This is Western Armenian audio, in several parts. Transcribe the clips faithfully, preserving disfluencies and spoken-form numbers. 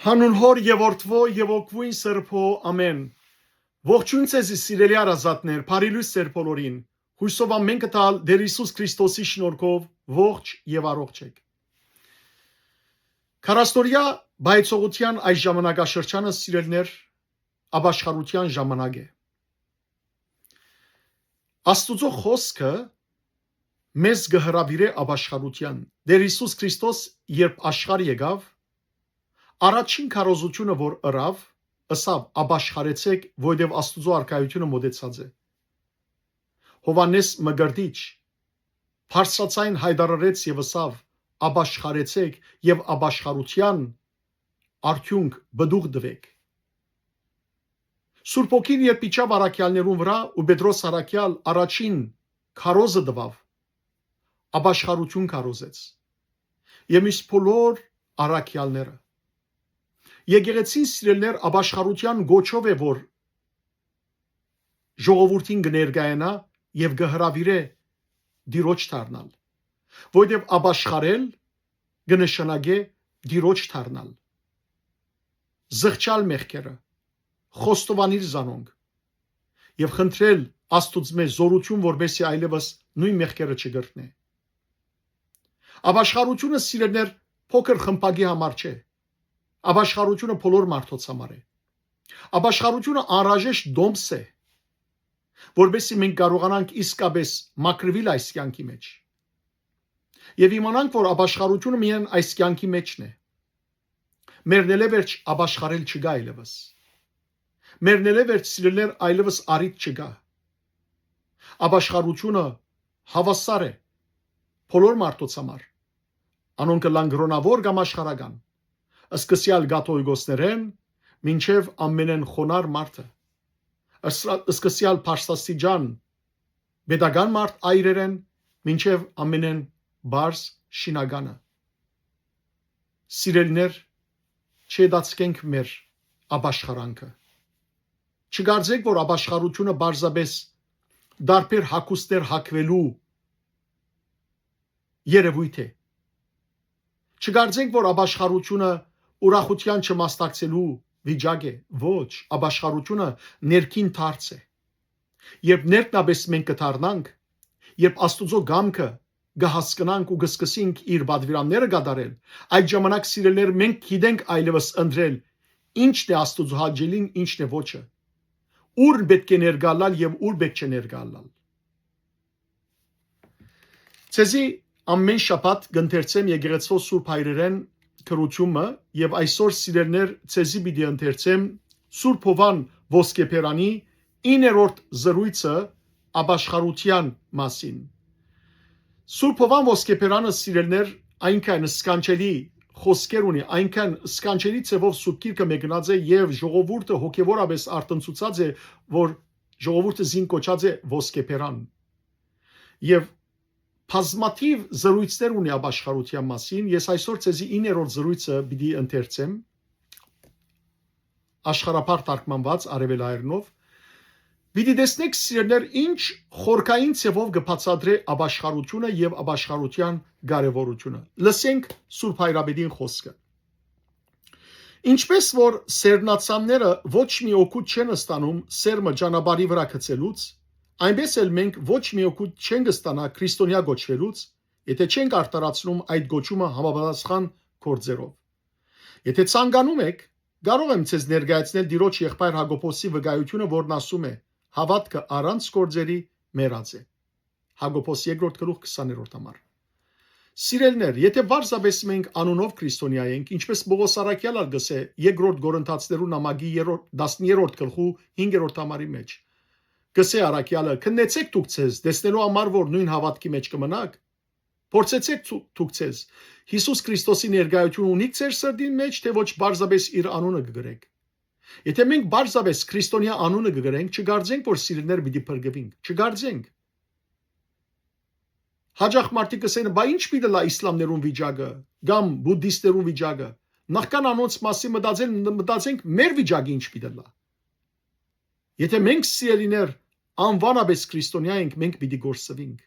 Հանուն Հօր եւ Որդւոյ եւ Հոգւոյն Սրբոյ, ամէն։ Ողջոյն ձեզի, սիրելի հարազատներ, բարի լոյս ձեր բոլորին։ Յուսով ամէն կը տալ Տէր Յիսուս Քրիստոսի շնորհքով ողջ եւ առողջ էք։ Քառասնօրեայ պահեցողութեան այս ժամանակաշրջանը, սիրելիներ, ապաշխարութեան ժամանակ է։ Աստուծոյ խօսքը մեզ կը հրաւիրէ ապաշխարութեան։ Տէր Յիսուս Քրիստոս, երբ աշխարհ եկաւ, առաջին քարոզութիւնը որ ըրաւ, ըսաւ. «Ապաշխարեցէք, որովհետեւ Աստուծոյ արքայութիւնը մօտեցած է»։ Յովհաննէս Մկրտիչ բարձրաձայն յայտարարեց եւ ըսաւ. «Ապաշխարեցէք եւ ապաշխարութեան արդիւնք պտուղ տուէք»։ Սուրբ Հոգին երբ իջաւ առաքեալներուն վրայ ու Պետրոս առաքեալ առաջին քարոզը տուաւ, ապաշխարութիւն քարոզեց։ Եւ միշտ բոլոր առաքեալները։ Եկեղեցին, սիրելիներ, ապաշխարութեան կոչով է, որ ժողովուրդին կը ներկայանայ եւ կը հրաւիրէ Տիրոջ դառնալ, որովհետեւ ապաշխարել կը նշանակէ Տիրոջ դառնալ, զղջալ մեղքերը, խոստովանիլ զանոնք եւ խնդրել Աստուծմէ զօրութիւն, որպեսզի այլեւս նոյն մեղքերը չկրնէ։ Ապաշխարութիւնը, սիրելիներ, փոքր խմբակի համար չէ։ Ապաշխարութիւնը բոլոր մարդոց համար է։ Ապաշխարութիւնը անհրաժեշտ տոմս է, որպեսզի մենք կարողանանք իսկապէս մաքրուիլ այս կեանքի մէջ։ Եւ իմանանք, որ ապաշխարութիւնը միայն այս կեանքի մէջն է։ Մեռնելէ վերջ ապաշխարել չկայ այլեւս։ Մեռնելէ վերջ, սիրելիներ, այլեւս առիթ չկայ։ Ապաշխարութիւնը հաւասար է բոլոր մարդոց համար, անոնք ըլլան կրօնաւոր կամ աշխարհական, սկսեալ կաթողիկոսներէն մինչեւ ամենէն խոնարհ մարդը, ըսրա-, սկսեալ բարձրաստիճան պետական մարդ այրերէն մինչեւ ամենէն պարզ շինականը։ Սիրելիներ, չհետաձգենք մեր ապաշխարանքը։ Չկարծենք, որ ապաշխարութիւնը պարզապէս տարբեր հագուստներ հագուելու երեւոյթ է։ Չկարծենք, որ ապաշխարութիւնը ուրախութեան չմասնակցելու վիճակ է։ Ոչ, ապաշխարութիւնը ներքին դարձ է։ Երբ ներքնապէս մենք կը դառնանք, երբ Աստուծոյ կամքը կը հասկնանք ու կը սկսենք իր պատուիրանները կատարել, այդ ժամանակ, սիրելիներ, մենք գիտենք այլեւս ընտրել ինչն է Աստուծոյ հաճելին, ինչն է ոչը, ուր պէտք է ներկայ ըլլալ եւ ուր պէտք չէ ներկայ ըլլալ։ Ձեզի ամէն շաբաթ կ'ընթերցեմ եկեղեցւոյ սուրբ հայրերէն գրութիւնը եւ այսօր, սիրելիներ, ձեզի պիտի ընթերցեմ Սուրբ Յովհան Ոսկեբերանի իններորդ զրոյցը ապաշխարութեան մասին։ Սուրբ Յովհան Ոսկեբերանը, սիրելիներ, այնքան սքանչելի խօսքեր ունի, այնքան սքանչելի ձեւով Սուրբ Գիրքը մեկնած է եւ ժողովուրդը հոգեւորապէս արթնցուցած է, որ ժողովուրդը զին կոչած է Ոսկեբերան։ Եւ բազմաթիւ զրոյցներ ունի ապաշխարութեան մասին։ Ես այսօր ձեզի իններորդ զրոյցը պիտի ընթերցեմ աշխարհաբար թարգմանուած արեւելայերնով։ Պիտի տեսնեք, սիրելիներ, ինչ խորքային ձևով կը բացատրէ ապաշխարութիւնը եւ ապաշխարութեան կարեւորութիւնը։ Լսենք Սուրբ Հայրապետին խօսքը։ Ինչպէս որ սերմնացանները ոչ մի օգուտ չեն ստանում սերմը ճանապարհի վրայ գցելուց, այնպէս էլ մենք ոչ մի օգուտ չենք ստանայ քրիստոնեայ կոչուելուց, եթէ չենք արդարացնում այդ կոչումը համապատասխան գործերով։ Եթէ ցանկանում էք, կարող եմ ձեզ ներկայացնել Տիրոջ եղբայր Յակոբոսի վկայութիւնը, որն ասում է. «Հաւատքը առանց գործերի մեռած է»։ Յակոբոս երկրորդ գլուխ, քսաներորդ համար։ Սիրելիներ, եթէ պարզապէս մենք անունով քրիստոնեայ ենք, ինչպէս Պողոս առաքեալ ալ կ'ըսէ երկրորդ Կորինթացիներու նամակի երրորդ, տասներորդ գլխու հինգերորդ համարի մէջ, կ'ըսէ առաքեալը. «Քննեցեք դուք ձեզ, տեսնելու համար որ նոյն հաւատքի մէջ կը մնաք, փորձեցեք դու-, դուք ձեզ։ Յիսուս Քրիստոսի ներկայութիւնը ունի՞ք ձեր սրտին մէջ, թէ ոչ պարզապէս իր անունը կը գրեք»։ Եթէ մենք պարզապէս քրիստոնեայ անունը կը գրենք, չկարծենք, որ, սիրելիներ, պիտի փրկուինք։ Չկարծենք։ Հաճախ մարդիկ կ'ըսեն. «Բա ի՞նչ պիտի ըլլայ իսլամներուն վիճակը կամ բուդդիստներուն վիճակը»։ Նախքան անոնց մասին մտածել, մտածենք, մեր վիճակը ի՞նչ պիտի ըլլայ։ Եթէ մենք, սիրելիներ, անվանապէս քրիստոնեայ ենք, մենք պիտի կորսուինք։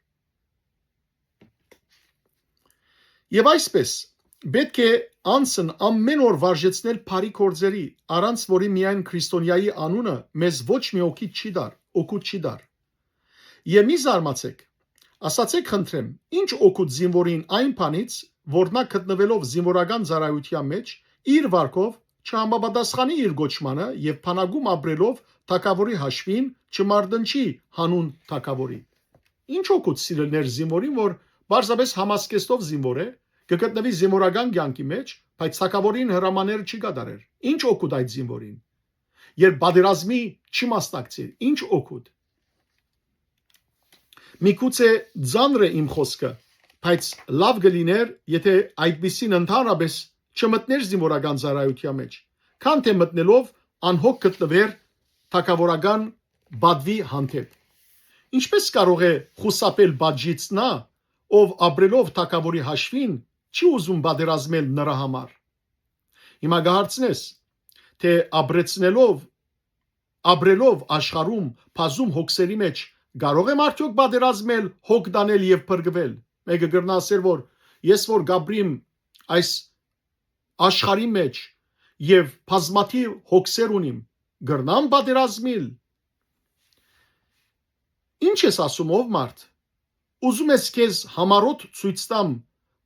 Եւ այսպէս, պէտք է անձն ամէն օր վարժեցնել բարի գործերի, առանց որի միայն քրիստոնեայի անունը մեզ ոչ մի օգուտ չի տար, օգուտ չի տար։ Եւ մի զարմացէք, ասացէք խնդրեմ, ի՞նչ օգուտ զինվորին այն բանից, որ նա գտնուելով զինվորական ծառայութեան մէջ, իր վարկով չհամապատասխանի իր կոչմանը եւ բանակում ապրելով թագաւորի հաշուին չմարտնչի հանուն թագաւորի։ Ի՞նչ օգուտ, սիրելիներ, զինվորին, որ պարզապէս համազգեստով զինվոր է, կը գտնուի զինվորական կեանքի մէջ, բայց թագաւորին հրամաները չի կատարեր։ Ի՞նչ օգուտ այդ զինվորին, երբ պատերազմի չի մասնակցիր, ի՞նչ օգուտ։ Միգուցե ծանր է իմ խօսքը, բայց լաւ կը լինէր, եթէ այդպիսին ընդհանրապէս չմտնէր զինվորական ծառայութեան մէջ, քան թէ մտնելով անհոգ գտնուէր թագաւորական պատուի հանդէպ։ Ինչպէս կարող է խուսափել պատժից նա, ով ապրելով թագաւորի հաշուին, չի ուզում պատերազմել նրա համար։ Հիմա կը հարցնես, թէ ապրեցնելով, ապրելով աշխարհում, բազում հոգսերի մէջ, կարող եմ արդեօք պատերազմել, հոգ տանել եւ փրկվել։ Մէկը կրնայ ասել, որ ես որ կապրիմ այս աշխարհի մէջ եւ բազմաթիւ հոգսեր ունիմ, կրնամ պատերազմիլ։ Ի՞նչ ես ասում, ով մարդ։ Ուզում ես քեզ համառոտ ցոյց տամ,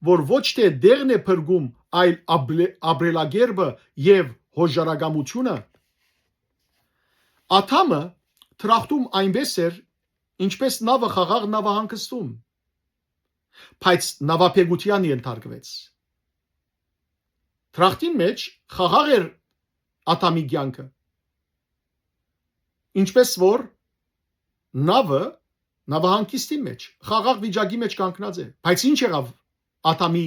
որ ոչ թէ դեղն է փրկում, այլ աբլե-, աբրելակերպը եւ հոժարակամությունը։ Ադամը դրախտում այնպէս էր, ինչպէս նաւը խաղաղ նաւահանգստում, բայց նաւաբեկութեան ենթարկուեց։ Դրախտին մէջ խաղաղ էր Ադամի կեանքը, ինչպէս որ նաւը, նաւահանգիստի մէջ, խաղաղ վիճակի մէջ կանգնած է։ Բայց ի՞նչ եղաւ Ադամի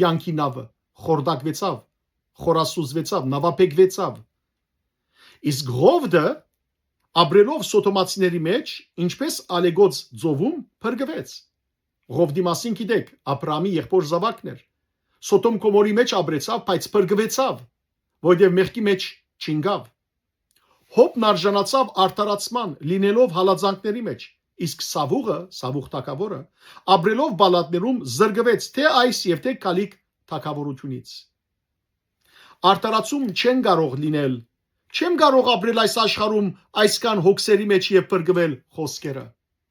կեանքի նաւը։ Խորտակուեցաւ, խորասուզուեցաւ, նաւաբեկուեցաւ։ Իսկ Ղովտը, ապրելով սոդոմացիների մէջ, ինչպէս ալեկոծ ծովում, փրկուեց։ Ղովտի մասին գիտեք, Աբրահամի եղբոր զաւակն էր։ Սոդոմ Գոմորի մէջ ապրեցաւ, բայց փրկուեցաւ, որովհետեւ մեղքի մէջ չընկաւ։ Յոբն արժանացաւ արդարացման, լինելով հալածանքների մէջ, իսկ Սավուղը, Սավուղ թագաւորը, ապրելով բալատներում, զրկուեց թէ այս եւ թէ գալիք թագաւորութիւնից։ Արդարացում չեն կարող լինել, չեմ կարող ապրել այս աշխարհում այսքան հոգսերի մէջ եւ փրկվել խօսքերը։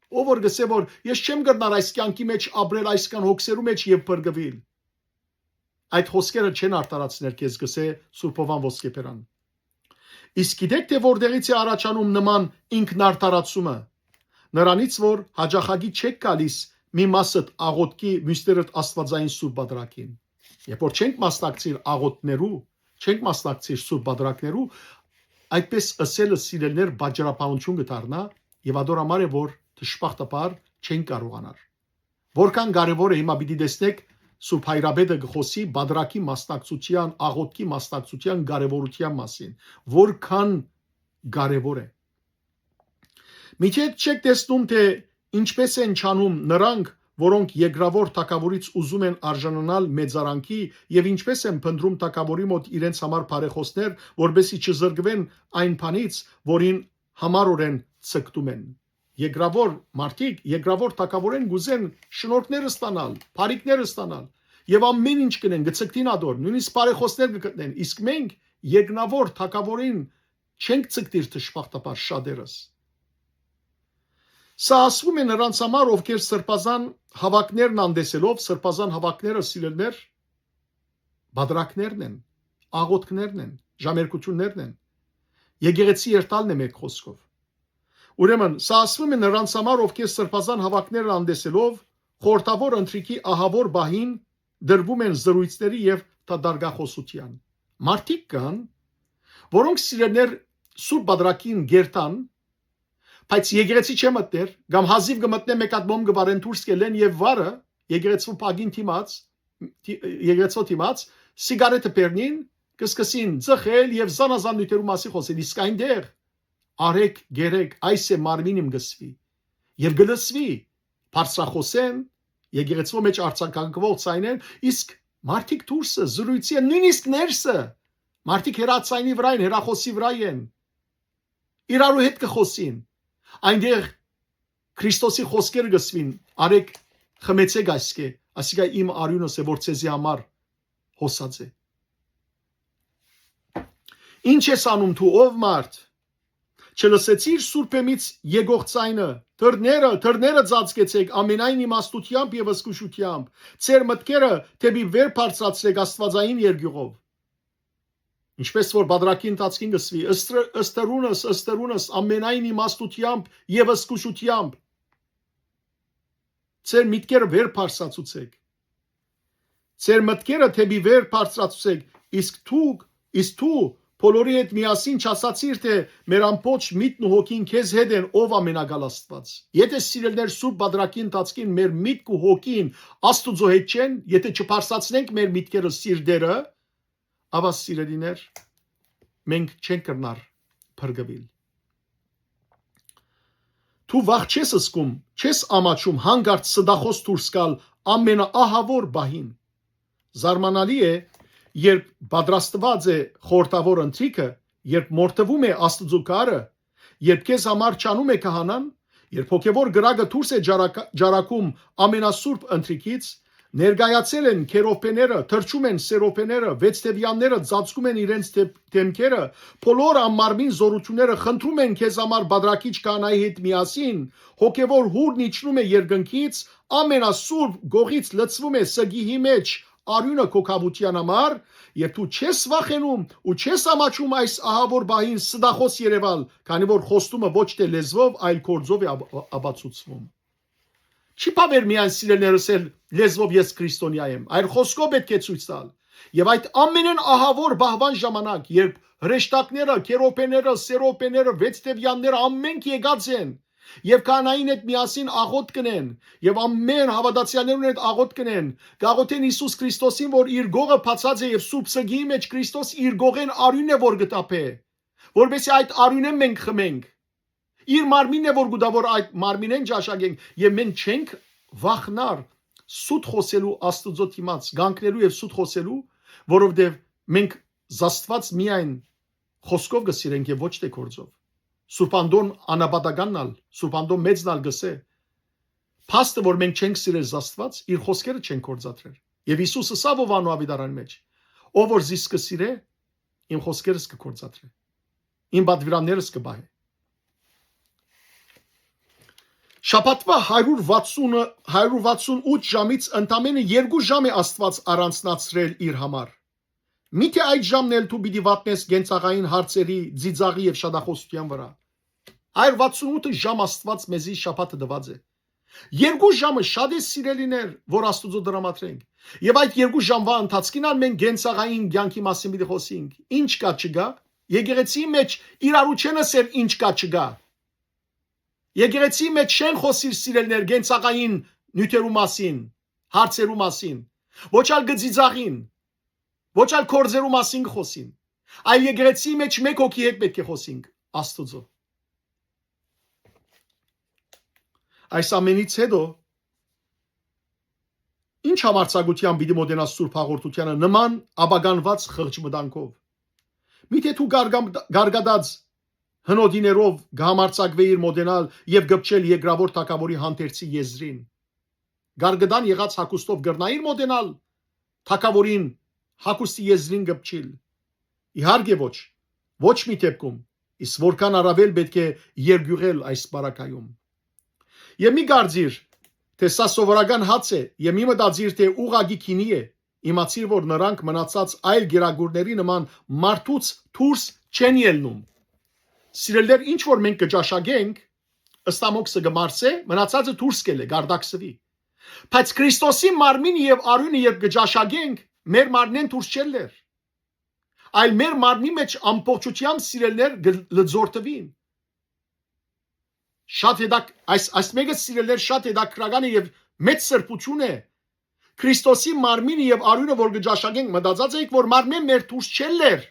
Ով որ գսէ, որ ես չեմ կրնար այս կեանքի մէջ ապրել այսքան հոգսերու մէջ եւ փրկվել, այդ խօսքերը չեն արդարացներ քեզ, գսէ Սուրբ Հովան Ոսկեբերան։ Իսկ գիտեք թէ որտեղից է առաջանում նման ինքնարդարացումը։ Նրանից, որ յաճախակի չեք գալիս մի մասդ աղոտքի, մյուսներդ աստուածային սուրբ բادرակին։ Երբ որ չենք մասնակցիր աղոտներու, չենք մասնակցիր սուրբ բادرակներու, այդպես ըսելը, սիրելիներ, բաժանաբանություն կը դառնայ, եւ ադոր համար է, որ դժբախտաբար չենք կարողանար։ Որքան կարեւոր է, հիմա պիտի տեսնեք, Սուրբ Հայրապետը կը խօսի բادرակի մասնակցության, աղոտքի մասնակցության կարեւորության մասին, որքան կարեւոր է։ Միթէ չեք տեսնում, թէ ինչպէս են չանում նրանք, որոնք երկրաւոր թագաւորից ուզում են արժանանալ մեծարանքի, եւ ինչպէս են փնտռում թագաւորի մօտ իրենց համար բարեխօսներ, որպեսզի չզրկուեն այն բանից, որին համառօրէն ձգտում են։ Երկրաւոր մարդիկ, երկրաւոր թագաւորէն կ'ուզեն շնորհքներ ստանալ, բարիքներ ստանալ, եւ ամէն ինչ կ'ընեն, կը ձգտին ադոր, նոյնիսկ բարեխօսներ կը գտնեն, իսկ մենք երկրաւոր թագաւորին չենք ձգտիր, դժբախտաբար, շատերս։ Սա ասվում է նրանց համար, ովքեր սրբազան հաւաքներն անտեսելով, սրբազան հաւաքները, սիրելիներ, բادرակներն են, աղոթքներն են, ժամերգություններն են, եկեղեցի երթալն է, մէկ խօսքով։ Ուրեմն, սա ասվում է նրանց համար, ովքեր սրբազան հաւաքներն անտեսելով, խորհրդավոր ընթրիքի ահաւոր պահին տրուում են զրոյցների եւ դատարկախօսության։ Մարդիկ կան, որոնք, սիրելիներ, սուրբ բادرակին կերթան, բայց եկեղեցի չեն մտներ, կամ հազիւ կը մտնեն, մէկ հատ մոմ կը վառեն, դուրս կ'ելլեն եւ վարը, եկեղեցու փակին դիմաց, դի-, եկեղեցու դիմաց, սիգարետը բեռնին, կը սկսին ծխել եւ զանազան նիւթերու մասին խօսել, իսկ այնտեղ արեք, գերեք, այս է մարմին իմ, կ'ըսուի։ Եւ կը լսուի, բարձրախօս են, եկեղեցու մէջ արձագանքուող ձայներ, իսկ մարդիկ դուրսը, զրոյցի են, նոյնիսկ ներսը, մարդիկ հեռաձայնի վրայ են, հեռախօսի վրայ են, իրարու հետ կը խօսին։ Այնտեղ Քրիստոսի խօսքերը կ'ըսուին. «Արեք, խմեցեք այսքէ, ասիկա իմ արիւնս է, որ ձեզի համար հոսած է։ Ինչ ես անում դու, ով մարդ։ Չլսեցի՞ր սուրբեմից եկող ձայնը. «Դռները, դռները ծածկեցէք ամենայն իմաստութեամբ եւ զգուշութեամբ, ձեր մտքերը դէպի վեր բարձրացրեք աստուածային երկիւղով»։ Ինչպես որ բادرակի ընթացքին կ'ըսուի. «Ըստրը-, ըստրունս, ըստրունս, ամենայն իմաստութեամբ եւ զգուշութեամբ ձեր մտքերը վեր բարձրացուցեք»։ Ձեր մտքերը դէպի վեր բարձրացուցեք, իսկ դուք, իսկ դու բոլորի հետ միասին չասացիր, թէ «Մեր ամբողջ միտքն ու հոգին քեզ հետ են, ով ամենակալ Աստուած»։ Եթէ, սիրելիներ, սուրբ բادرակի ընթացքին մեր միտք ու հոգին Աստուծոյ հետ չեն, եթէ չբարձրացնենք մեր միտքերը սիրտերը, ապա, սիրելիներ, մենք չենք կրնար փրկուիլ։ Դու վախ չես զգում, չես ամաչում հանկարծ ստախոս դուրս գալ ամենաահավոր պահին։ Զարմանալի է, երբ պատրաստուած է խորհրդաւոր ընթրիքը, երբ մորթուում է Աստուծոյ գառը, երբ քեզ համար ջանում է քահանան, երբ հոգեւոր կրակը դուրս է ջարակա-, ջարակում ամենասուրբ ընթրիքից, ներկայացել են քերովբեները, թռչում են սերովբեները, վեցթեւեանները ծածկում են իրենց դեմ-, դեմքերը, բոլոր անմարմին զօրութիւնները խնդրում են քեզ համար բادرակիչ քահանայի հետ միասին, հոգեւոր հուրն իջնում է երկնքից, ամենասուրբ գողից լցվում է սգիհի մեջ արիւնը քո կաւութեան համար, եւ դու չես վախենում ու չես ամաչում այս ահաւոր պահին ստախոս երեւալ, քանի որ խոստումը ոչ թէ լեզուով, այլ գործով է ապ-, ապացուցվում։ Չի բաւեր միայն, սիրելիներս, ըսել լեզուով «Ես քրիստոնեայ եմ», այլ խօսքով պէտք է ցոյց տալ։ Եւ այդ ամենէն ահաւոր պահուան ժամանակ, երբ հրեշտակները, քերովբեները, սերովբեները, վեցթեւեանները ամէնք եկած են, եւ քահանային հետ միասին աղօթք կ'ընեն, եւ ամէն հաւատացեալներուն հետ աղօթք կ'ընեն, կ'աղօթեն Յիսուս Քրիստոսին, որ իր գողը բացած է եւ սուրբ սգիի մեջ Քրիստոս իր գողէն արիւնն է, որ կը թափէ, որպեսզի այդ արիւնէն մենք խմենք։ Իր մարմինն է, որ կու տայ, որ այդ մարմինէն ճաշակենք, եւ մենք չենք վախնար սուտ խօսելու Աստուծոյ դիմաց, կանգնելու եւ սուտ խօսելու, որովհետեւ մենք զաստուած միայն խօսքով կը սիրենք եւ ոչ թէ գործով։ Սուրբ Անդոն անապատականն ալ, Սուրբ Անդոն մեծն ալ կ'ըսէ. փաստը, որ մենք չենք սիրեր զաստուած, իր խօսքերը չենք գործադրեր։ Եւ Յիսուս ըսաւ Յովհաննէ աւետարանի մեջ. «Ով որ զիս կը սիրէ, իմ խօսքերս կը գործադրէ, իմ պատուիրաններս կը պահէ»։ Շաբաթուայ հարիւր վաթսուն, հարիւր վաթսուն ութ ժամից ընդամէնը երկու ժամ է Աստուած առանձնացրել իր համար։ Միթէ այդ ժամն էլ դու պիտի վատնես կենցաղային հարցերի, ծիծաղի եւ շատախօսութեան վրայ։ Հարիւր վաթսուն ութ ժամ Աստուած մեզի շաբաթը տուած է։ Երկու ժամը շատ է, սիրելիներ, որ Աստուծոյ տրամադրենք։ Եւ այդ երկու ժամուայ ընթացքին ալ մենք կենցաղային կեանքի մասին պիտի խօսենք։ Ինչ կայ, չկայ, եկեղեցիի մեջ իրարու չեն ըսեր ինչ կայ, չկայ։ Եկեղեցիի մեջ չեն խօսիր, սիրելիներ, կենցաղային նիւթերու մասին, հարցերու մասին։ Ոչ ալ կը ծիծաղին, ոչ ալ գործերու մասին կը խօսին, այլ եկեղեցիի մեջ մէկ հոգի հետ պէտք է խօսինք՝ Աստուծոյ։ Այս ամենից հետո ի՞նչ համարձակութեան պիտի մօտենաս Սուրբ Հաղորդութեանը նման ապականուած խղճ մտանքով։ Միթէ դու կարգամ-, կարկատած հնոդիներով կհամարձակուէիր մօտենալ եւ կպչել երկրաւոր թագաւորի հանդերձի եզրին։ Կարկտան եղած հագուստով կրնայիր մօտենալ թագաւորին, հագուստի եզրին կպչիլ։ Իհարկե ոչ, ոչ մի դեպքում, իսկ որքան առավել պէտք է երկիւղել այս պարագայում։ Եւ մի կարծիր, թէ սա սովորական հաց է, եւ մի մտածիր, թէ ուղղակի գինի է, իմացիր, որ նրանք մնացած այլ գերագուրների նման մարդուց դուրս չեն ելնում։ Սիրելիներ, ինչ որ մենք կը ճաշակենք, ըստամոքսը կը մարսէ, մնացածը դուրս կ'ելլէ, կ'արտաքսուի։ Բայց Քրիստոսի մարմինը եւ արիւնը երբ կը ճաշակենք, մեր մարմնէն դուրս չ'ելլեր, այլ մեր մարմնի մեջ ամբողջութեամբ, սիրելիներ, կը լծորտուին։ Շատ հետաք-, այս, այս մեկը, սիրելիներ, շատ հետաքրքրական է եւ մեծ սրբութիւն է։ Քրիստոսի մարմինը եւ արիւնը, որ կը ճաշակենք, մտածած էիք, որ մարմնէն մեր դուրս չ'ելլեր,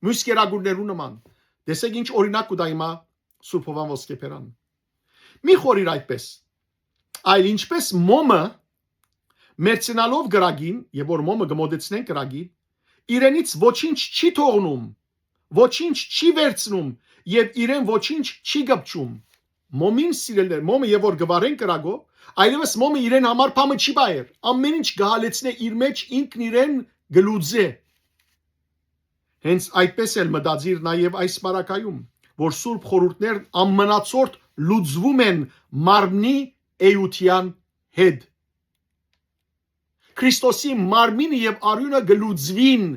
միւս կերակուրներու նման։ Տեսեք, ինչ օրինակ կու տայ հիմա Սուրբ Յովհան Ոսկեբերան։ Մի խորիր այդպես։ Այլ ինչպես մոմը մերձենալով կրակին, եւ որ մոմը կը մոտեցնեն կրակին, իրենից ոչինչ չի թողնում, ոչինչ չի վերցնում եւ իրեն ոչինչ չի կպչում։ Մոմին, սիրելիներ, մոմը եւ որ կը վառեն կրակով, այլեւս մոմը իրեն համար փամը չի պահեր, ամեն ինչ կը հալեցնէ իր մեջ, ինքն իրեն կը լուծէ։ Հենց այդպես էլ մտածիր նաեւ այս պարագայում, որ սուրբ խորհուրդներն ամենացորդ լուծվում են մարմնի էության հետ։ Քրիստոսի մարմինը եւ արիւնը կը լուծուին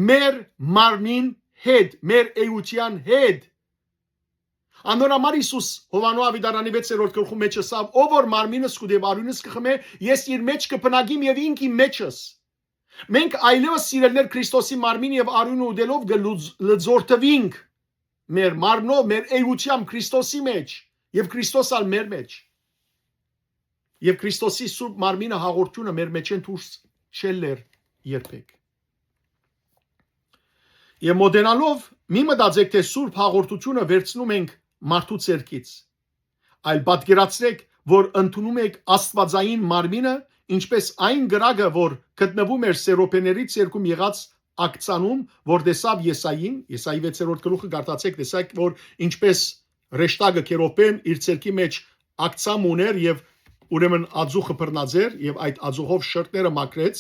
մեր մարմնին հետ, մեր էության հետ։ Անոր համար Յիսուս Յովհաննէ Աւետարանի վեցերորդ գլխու մէջ ըսաւ. «Ով որ մարմինս կու դէ, արիւնս կը խմէ, ես իր մէջ կը բնակիմ եւ ինք իմ մէջս»։ Մենք այլեւս, սիրելիներ, Քրիստոսի մարմին եւ արիւնը ուտելով կը լուծ-, լծորտվինք մեր մարմնով, մեր էությամբ Քրիստոսի մէջ եւ Քրիստոս ալ մեր մէջ։ Եւ Քրիստոսի սուրբ մարմինը, հաղորդութիւնը մեր մէջէն դուրս չ'ելլեր երբեք։ Եւ մոտենալով, մի մտածեք, թէ սուրբ հաղորդութիւնը վերցնում ենք մարդու ձեռքից, այլ պատկերացրեք, որ ընդունում եք աստուածային մարմինը, ինչպես այն կրակը, որ գտնվում էր սերոբեների ձեռքում եղած ակցանում, որ տեսաւ Եսային, Եսայի վեցերորդ գլուխը կարդացեք, տեսայք, որ ինչպես հրեշտակը քերոբէն իր ձեռքի մէջ ակցամ ուներ եւ ուրեմն ածուխը բռնած էր եւ այդ ածուխով շերտները մաքրեց,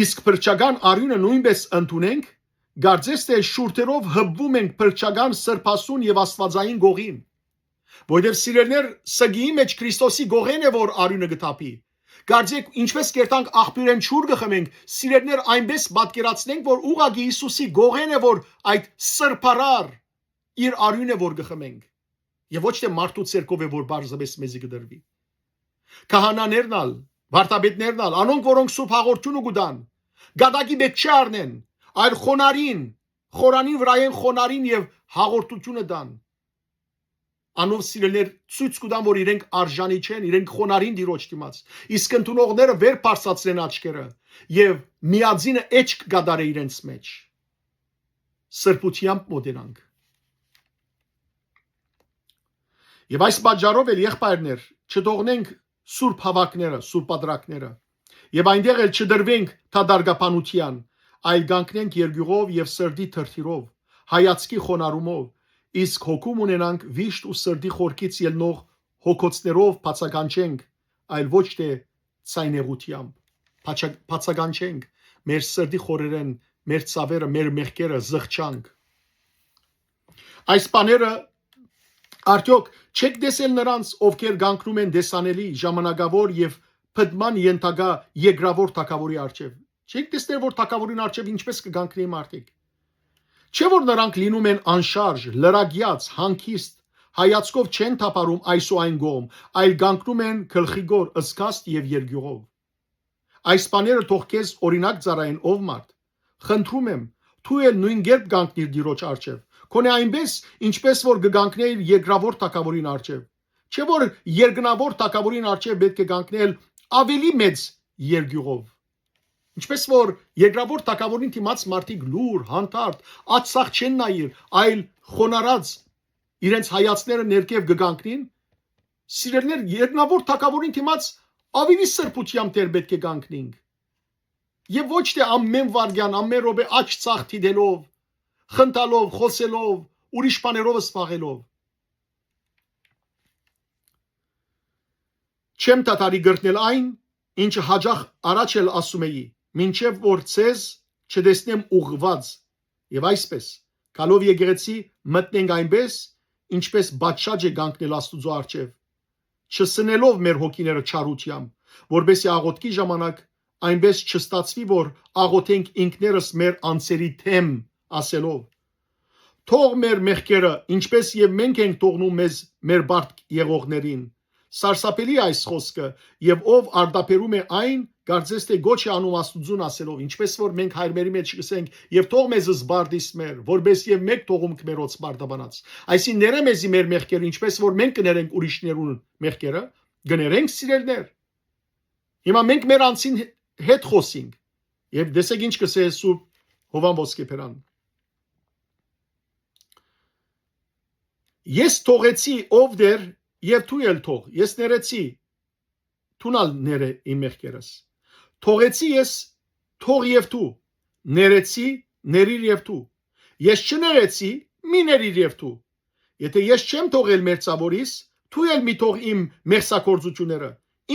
իսկ փրկչական արիւնը նոյնպէս ընդունենք, կարծես թէ շուրթերով հպվում ենք փրկչական սրբասուն եւ աստուածային գողին։ Որովհետեւ, սիրելիներ, սգիի մէջ Քրիստոսի գողէն է, որ արիւնը կը թափի։ Կարծեք, ինչպես կերտանք աղբիւրէն ջուր կը խմենք, սիրելիներ, այնպես պատկերացնենք, որ ուղղակի Յիսուսի գողէն է, որ այդ սրբարար իր արիւնը որ կը խմենք, եւ ոչ թէ մարդու ձեռքով է, որ պարզապէս մեզի կը տրուի։ Քահանաներն ալ, վարդապետներն ալ, անոնք, որոնք սուրբ հաղորդութիւնը կու տան, գատակի մէջ չի առնեն, այլ խոնարհին, խորանին վրայէն խոնարհին եւ հաղորդութիւնը տան։ Անոնք, սիրելիներ, ցոյց կու տան, որ իրենք արժանի չեն, իրենք խոնարհին Տիրոջ դիմաց, իսկ ընդունողները վեր բարձրացնեն աչքերը եւ միածինը էջ կը կատարէ իրենց մէջ։ Սրբութեամբ մոտենանք։ Եւ այս պատճառով էլ, եղբայրներ, չթողնենք սուրբ հաւաքները, սուրբ պատրակները, եւ այնտեղ էլ չդրվենք դատարկաբանութեան, այլ կանգնենք երկիւղով եւ սրտի թրթիրով, հայացքի խոնարհումով, իսկ հոգում ունենանք վիշտ ու սրտի խորքից ելնող հոգոցներով բացականչենք, այլ ոչ թէ ցայնեղութեամբ։ Բացա-, բացականչենք մեր սրտի խորերէն, մեր ցաւերը, մեր մեղքերը, զղջանք։ Այս բաները արդեօք չեք տեսել նրանց, ովքեր կանգնում են տեսանելի, ժամանակաւոր եւ փտման ենթակայ երկրաւոր թագաւորի առջեւ։ Չեք տեսներ, որ թագաւորին առջեւ ինչպես կը կանգնեն մարդիկ։ Չէ՞ որ նրանք լինում են անշարժ, լրակեաց, հանգիստ, հայացքով չեն թափառում այս ու այն կողմ, այլ կանգնում են գլխիկոր, զգաստ եւ երկիւղով։ Այս բաները թող քեզ օրինակ ծառայեն, ով մարդ։ Խնդրում եմ, դու էլ նոյն կերպ կանգնիր Տիրոջ առջեւ, գոնե այնպես, ինչպես որ կը կանգնէիր երկրաւոր թագաւորին առջեւ։ Չէ՞ որ երկնաւոր թագաւորին առջեւ պէտք է կանգնել աւելի մեծ երկիւղով։ Ինչպես որ երկրաւոր թագաւորին դիմաց մարդիկ լուռ, հանդարտ, ատսաղ չեն նայիր, այլ խոնարհած իրենց հայացքները ներքեւ կը կանգնին, սիրելիներ, երկնաւոր թագաւորին դիմաց աւելի սրբութեամբ դեռ պէտք է կանգնենք։ Եւ ոչ թէ ամէն վայրկեան, ամէն րոպէ աջ-ցախ դիտելով, խնդալով, խօսելով, ուրիշ բաներով զբաղելով։ Չեմ դադարի կրթնել այն, ինչը յաճախ առաջ էլ ասում էի, մինչեւ որ ձեզ չտեսնեմ ուղղված։ Եւ այսպես, գալով եկեղեցի, մտնենք այնպես, ինչպես պատշաճ է կանգնել Աստուծոյ առջեւ, չսնելով մեր հոգիները չարութեամբ, որպեսզի աղօթքի ժամանակ այնպես չստացուի, որ աղօթենք ինքներս մեր անձերի դէմ, ասելով. «Թող մեր մեղքերը, ինչպես եւ մենք ենք թողնում մեզ մեր բարդ եղողներին»։ Սարսափելի է այս խօսքը, եւ ով արտաբերում է այն, կարծես թէ կոչ է անում Աստուծուն, ասելով. «Ինչպես որ մենք հայրմերի մէջ կ'ըսենք. "Եւ թող մեզս բարդիս մեր, որպէս եւ մէկ թողումք մերոց բարդաբանած"։ Այսինքն, ներէ մեզի մեր մեղքերը, ինչպես որ մենք կներենք ուրիշներուն մեղքերը, կներենք, սիրելիներ»։ Հիմա մենք մեր անձին հետ խօսինք։ Եւ տեսեք ինչ կ'ըսէ Սուրբ Յովհան Ոսկեբերան. «Ես թողեցի, ով Տէր, եւ դու էլ թող, ես ներեցի, դուն ալ ներէ իմ մեղքերս։ Թողեցի ես, թող եւ դու, ներեցի, ներիր եւ դու։ Ես չներեցի, մի ներիր եւ դու։ Եթէ ես չեմ թողել մերձաւորիս, դու էլ մի թող իմ մեղսագործութիւնները։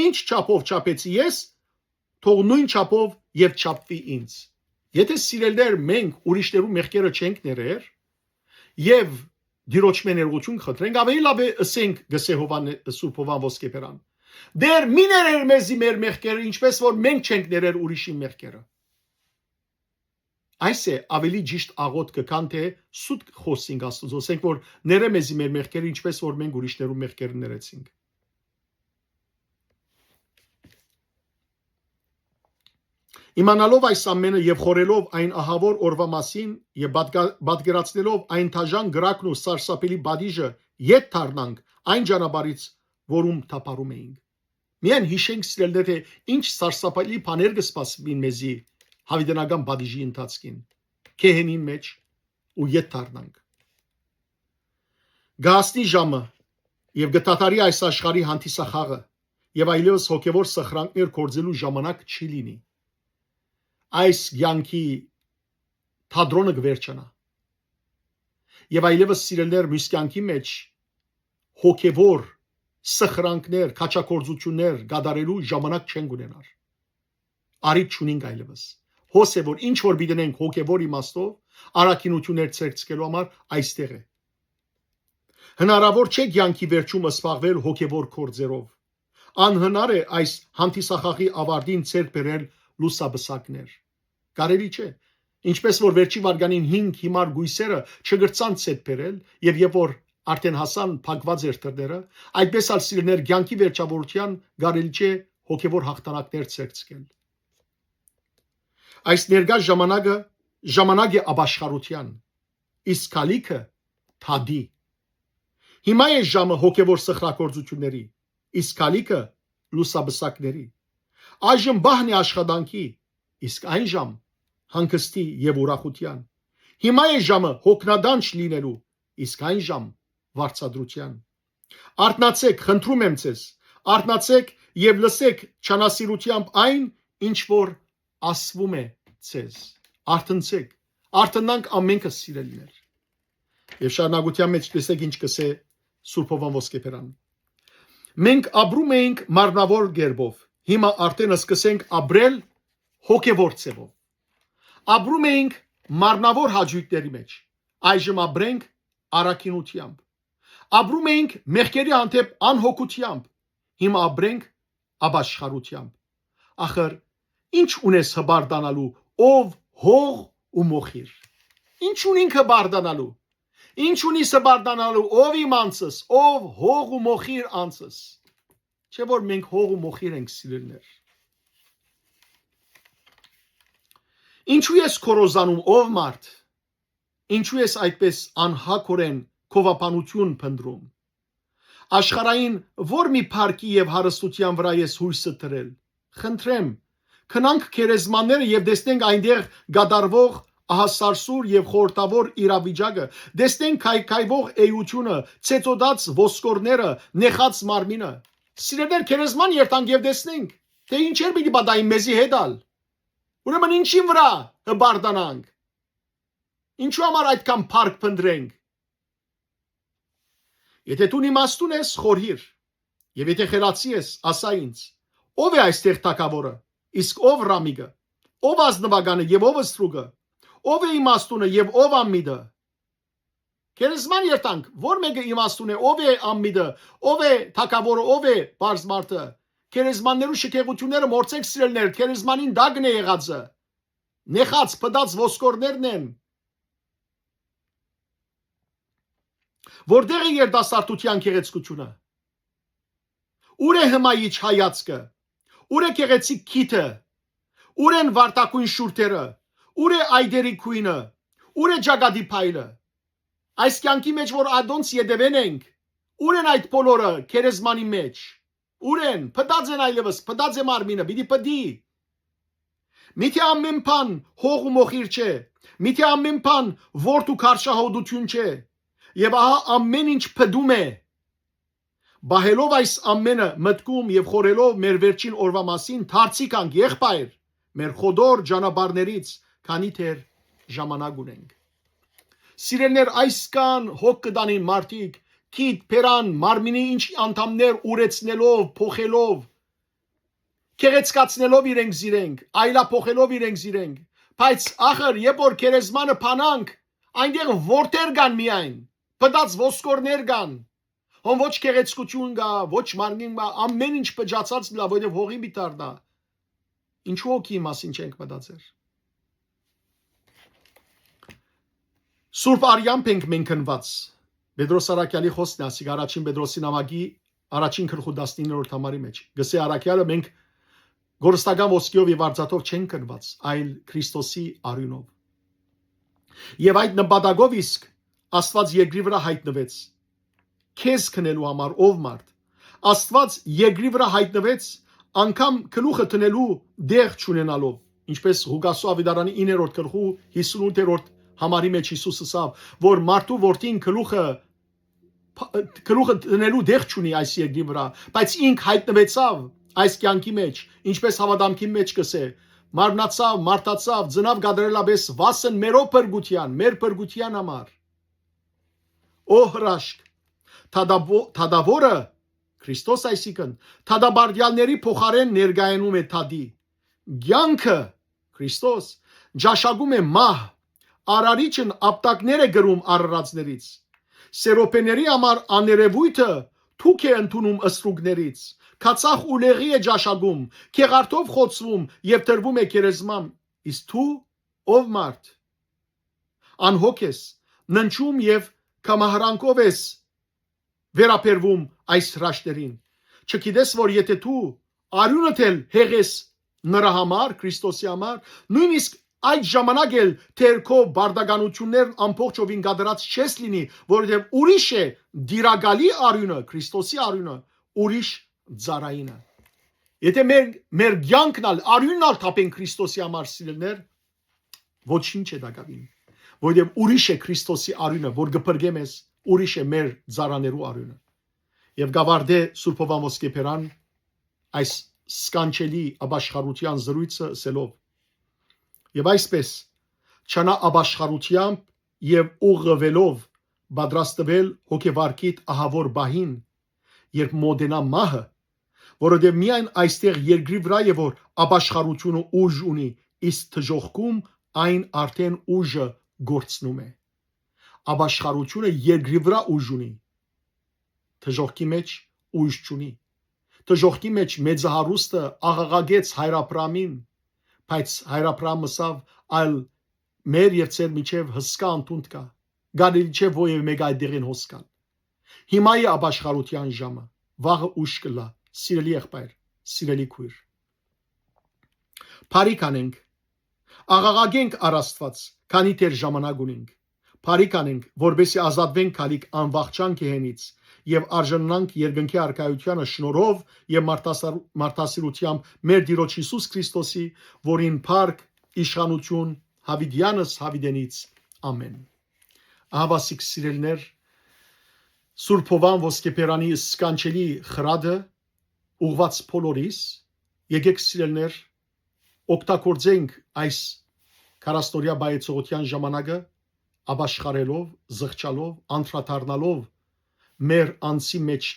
Ինչ չափով չափեցի ես, թող նոյն չափով եւ չափուի ինձ։ Եթէ սիրելներ մենք ուրիշներու մեղքերը չենք ներեր, եւ Տիրոջմէ ներողութիւն խնդրենք, ավելի լաւ է ըսենք, գսե Յովհան-, Սուրբ Յովհան Ոսկեբերան. «Տէր, մի ներեր մեզի մեր մեղքերը, ինչպես որ մենք չենք ներեր ուրիշին մեղքերը»։ Այս է ավելի ճիշտ աղօթքը, քան թէ սուտ խօսենք Աստուծոյ, ասենք որ ներէ մեզի մեր մեղքերը, ինչպես որ մենք ուրիշներու մեղքերը ներեցինք։ Իմանալով այս ամէնը եւ խորհելով այն ահաւոր օրուայ մասին եւ պատկա-, պատկերացնելով այն դաժան կրակն ու սարսափելի պատիժը, ետ դառնանք այն ճանապարհից, որուն թափառում էինք։ Միայն յիշենք, սիրելիներ, թէ ինչ սարսափելի բաներ կը սպասուին մեզի յաւիտենական պատիժի ընթացքին, գեհենին մէջ, ու ետ դառնանք։ Կը հասնի ժամը եւ կը դադարի այս աշխարհի հանդիսախաղը եւ այլեւս հոգեւոր սխրանքներ գործելու ժամանակ չի լինի։ Այս կեանքի թատրոնը կը վերջանայ։ Եւ այլեւս, սիրելիներ, մյուս կեանքի մէջ հոգեվոր սխրանքներ, քաջագործութիւններ կատարելու ժամանակ չենք ունենար։ Առիթ չունենք այլեւս։ Հոս է, որ ինչ որ պիտի ընենք հոգեվոր իմաստով, առաքինութիւններ ձեռք ձգելու համար այստեղ է։ Հնարաւոր չէ կեանքի վերջում զբաղվել հոգեվոր գործերով։ Անհնար է այս հանդիսախաղի ավարտին ձեռք բերել լուսապսակներ։ Կարելի չէ։ Ինչպես որ վերջի վարկանին հինգ հիմար կոյսերը չկրցան ձեռք բերել, եւ երբ որ արդէն հասան փակուած էր դռները, այդպես ալ, սիրելիներ, կեանքի վերջավորութեան կարելի չէ հոգեվոր յաղթանակներ ձեռք ձգել։ Այս ներկայ ժամանակը ժամանակ է ապաշխարութեան, իսկ գալիքը՝ թատի։ Հիմա է ժամը հոգեվոր սխրագործութիւնների, իսկ գալիքը՝ լուսապսակների։ Այժմ պահն է աշխատանքի, իսկ այն ժամ՝ հանգստի եւ ուրախութեան։ Հիմա է ժամը հոգնատանջ լինելու, իսկ այն ժամ՝ վարձատրութեան։ Արթնացէք, խնդրում եմ ձեզ, արթնացէք եւ լսեք չանասիրութեամբ այն, ինչ որ ասվում է ձեզ։ Արթնցէք, արթնանք ամենքը, սիրելիներ։ Եւ շարունակութեան մէջ տեսեք ինչ կ'ըսէ Սուրբ Յովհան Ոսկեբերան. «Մենք ապրում էինք մարմնաւոր կերպով, հիմա արդէն սկսենք ապրել հոգեվոր ձեւով։ Ապրում էինք մարմնաւոր հաճոյքների մէջ, այժմ ապրենք առաքինութեամբ։ Ապրում էինք մեղքերի հանդէպ անհոգութեամբ, հիմա ապրենք ապաշխարութեամբ։ Ախր ի՞նչ ունես հպարտանալու, ով հող ու մոխիր։ Ի՞նչ ունինք հպարտանալու։ Ի՞նչ ունիս հպարտանալու, ով իմ անձս, ով հող ու մոխիր անձս։ Չէ՞ որ մենք հող ու մոխիր ենք, սիրելիներ։ Ինչու ես քորոզանում, ով մարդ։ Ինչու ես այդպես անհակորեն գովաբանություն փնտրում։ Աշխարհային ո՞ր մի փառքի եւ հարստության վրա ես յոյսը դրել։ Խնդրեմ, գնանք գերեզմանները եւ տեսնենք այնտեղ կատարվող ահասարսուռ եւ խորհրդավոր իրավիճակը, տեսնենք քայքայվող էությունը, ցեցոտած ոսկորները, նեխած մարմինը։ Սիրելիներ, գերեզման երթանք եւ տեսնենք, թէ ինչեր պիտի պատահին մեզի հետ ալ։ Ուրեմն ինչին վրա հպարտանանք։ Ինչու համար այդքան փառք փնտրենք։ Եթե դուն իմաստուն ես, խորհիր, եւ եթե խելացի ես, ասա ինձ. ո՞վ է այստեղ թագաւորը, իսկ ո՞վ Ռամիկը, ո՞վ ազնուականը եւ ո՞վ ստրուկը, ո՞վ է իմաստունը եւ ո՞վ անմիտը։ Գերեզման երթանք, ո՞ր մէկը իմաստուն է, ո՞վ է անմիտը, ո՞վ է թագաւորը, ո՞վ է պարզ մարդը։ Գերեզմաններու շքեղութիւնները մոռցեք, սիրելիներ, գերեզմանին տակն է եղածը։ Նեխած, փտած ոսկորներն են։ Որտեղ է երիտասարդության գեղեցկությունը։ Ո՞ւր է հմայիչ հայացքը, ո՞ւր է գեղեցիկ քիթը, ո՞ւր են վարդագոյն շուրթերը, ո՞ւր է այտերի գոյնը, ո՞ւր է ճակատի փայլը։ Այս կեանքի մէջ որ ադոնց ետեւեն ենք, ո՞ւր են այդ բոլորը գերեզմանի մէջ։ Ո՞ւր են, փտած են այլեւս, փտած է մարմինը, պիտի փտի։ Միթե ամեն բան հող ու մոխիր չէ, միթե ամեն բան որդ ու քարշահոտութիւն չէ։ Եւ ահա ամեն ինչ փտում է։ Պահելով այս ամենը մտքում եւ խորհելով մեր վերջին օրվա մասին, դարձի գանք, եղբայր, մեր խոտոր ճանապարհներից, քանի դեռ ժամանակ ունենք։ Սիրելիներ, այսքան հոգ կը տանին մարդիկ, քիթ, բերան, մարմինի ինչ անդամներ ուրեցնելով, փոխելով, գեղեցկացնելով իրենք զիրենք, այլափոխելով իրենք զիրենք, բայց ախր, երբ որ գերեզմանը բանանք, այնտեղ որդեր կան միայն, պտած ոսկորներ կան, հոն ոչ գեղեցկություն կայ, ոչ մարմին կայ, ամեն ինչ փճացած մնայ, որովհետեւ հողի մի դառնայ։ Ինչու՞ հոգի մասին չենք մտածեր։ Սուրբ արեամբ ենք մենք գնուած։ Պետրոս Առաքեալի խոսքն է, ասիկ առաջին Պետրոսի նամակի առաջին գլխու տասնիններորդ համարի մեջ։ Գսե Առաքեալը, մենք գորստական ոսկիով եւ արծաթով չենք գնուած, այլ Քրիստոսի արիւնով։ Եւ այդ նպատակով իսկ Աստուած երկրի վրայ հայտնուեց, քեզ քնելու համար, ով մարդ։ Աստուած երկրի վրայ հայտնուեց, անգամ գլուխը դնելու տեղ չունենալով, ինչպես Ղուկասու աւետարանի իններորդ գլխու հիսունութերորդ համարի մեջ Յիսուս ըսաւ, որ մարդու որդին գլուխը, գլուխը դնելու տեղ չունի այս երկրի վրայ, բայց ինք հայտնուեցաւ այս կեանքի մեջ, ինչպես հաւատամքին մեջ կսէ, մարմնացաւ, մարդացաւ, ծնաւ կատարելապէս վասն մերո փրկութեան, մեր փրկութեան համար։ Ո հրաշք, թադաբո-, թադաւորը, Քրիստոս այսինքն, թադաբարդեալների փոխարէն ներկայանում է թադի։ Կեանքը, Քրիստոս, ճաշակում է մահ, արարիչն ապտակներ է կրում արարածներից։ Սերոբեների համար աներևոյթը թուք է ընդունում ստրուկներից, քացախ ուլեղի է ճաշակում, քեղարտով խոցվում եւ տրվում է գերեզման։ Իսկ դու, ով մարդ, անհոգ ես, ննջում եւ կամահրանքով ես վերաբերվում այս հրաշքներին։ Չգիտես, որ եթե դու արիւնդ էլ հեղես նրա համար, Քրիստոսի համար, նոյնիսկ այդ ժամանակ էլ դեռ քո բարդականություններն ամբողջովին կատարած չես լինի, որովհետեւ ուրիշ է տիրակալի արիւնը, Քրիստոսի արիւնը, ուրիշ ծառայինը։ Եթե մեր, մեր կեանքն ալ, արիւնն ալ թափենք Քրիստոսի համար, սիրելիներ, ոչինչ է տակաւին, որովհետեւ ուրիշ է Քրիստոսի արիւնը, որ կը փրկէ մեզ, ուրիշ է մեր ծառաներու արիւնը։ Եւ կավարտէ Սուրբ Հովհան Ոսկեբերան այս սքանչելի ապաշխարութեան զրոյցը ըսելով. «Եւ այսպես, չանայ ապաշխարութեամբ եւ ուղղուելով պատրաստվել հոգեվարքիդ ահաւոր պահին, երբ մօտենայ մահը, որովհետեւ միայն այստեղ երկրի վրայ է, որ ապաշխարութիւնը ուժ ունի, իսկ դժոխքում այն արդէն ուժը կորցնում է»։ Ապաշխարութիւնը երկրի վրայ ուժ ունի, դժոխքի մեջ ուժ չունի։ Դժոխքի մեջ մեծահարուստը աղաղակեց Հայր Աբրահամին, բայց Հայր Աբրահամ ըսաւ. «Այլ մեր եւ ձեր միջեւ հսկայ անդունդ կայ, կարելի չէ որեւէ մէկ այդտեղին հոս գալ»։ Հիմա է ապաշխարութեան ժամը, վաղը ուշ կ'ըլլայ, սիրելի եղբայր, սիրելի քոյր։ Բարի կանենք, աղաղակենք առ Աստուած, քանի դեռ ժամանակ ունենք։ Բարի կանենք, որպեսզի ազատվենք գալիք անվախճան գեհենից եւ արժանանանք երկնքի արքայութեանը շնորհով եւ մարդասար-, մարդասիրությամբ մեր Տիրոջ Յիսուս Քրիստոսի, որին փառք, իշխանություն յաւիտեանս յաւիտենից։ Ամեն։ Ահավասիկ սիրելիներ, Սուրբ Հովան Ոսկեբերանի սքանչելի խրատը ուղղված բոլորիս, եկեք սիրելիներ, օգտագործենք այս քառասնօրյա պահեցողութեան ժամանակը, ապաշխարելով, զղջալով, անդրադառնալով մեր անձի մեջ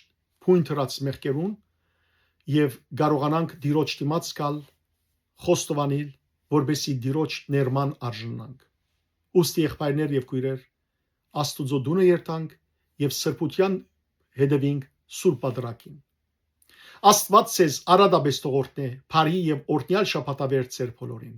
բոյն դրած մեղքերուն եւ կարողանանք Տիրոջ դիմաց գալ, խոստովանիլ, որպեսզի Տիրոջ ներման արժանանք։ Ուստի, եղբայրներ եւ քոյրեր, Աստուծոյ տունը երթանք եւ սրբութեան հետեւինք Սուրբ Պատրակին։ Աստուած ձեզ արատապէս թող օրհնէ, բարի եւ օրհնեալ շաբաթավերջ ձեր բոլորին։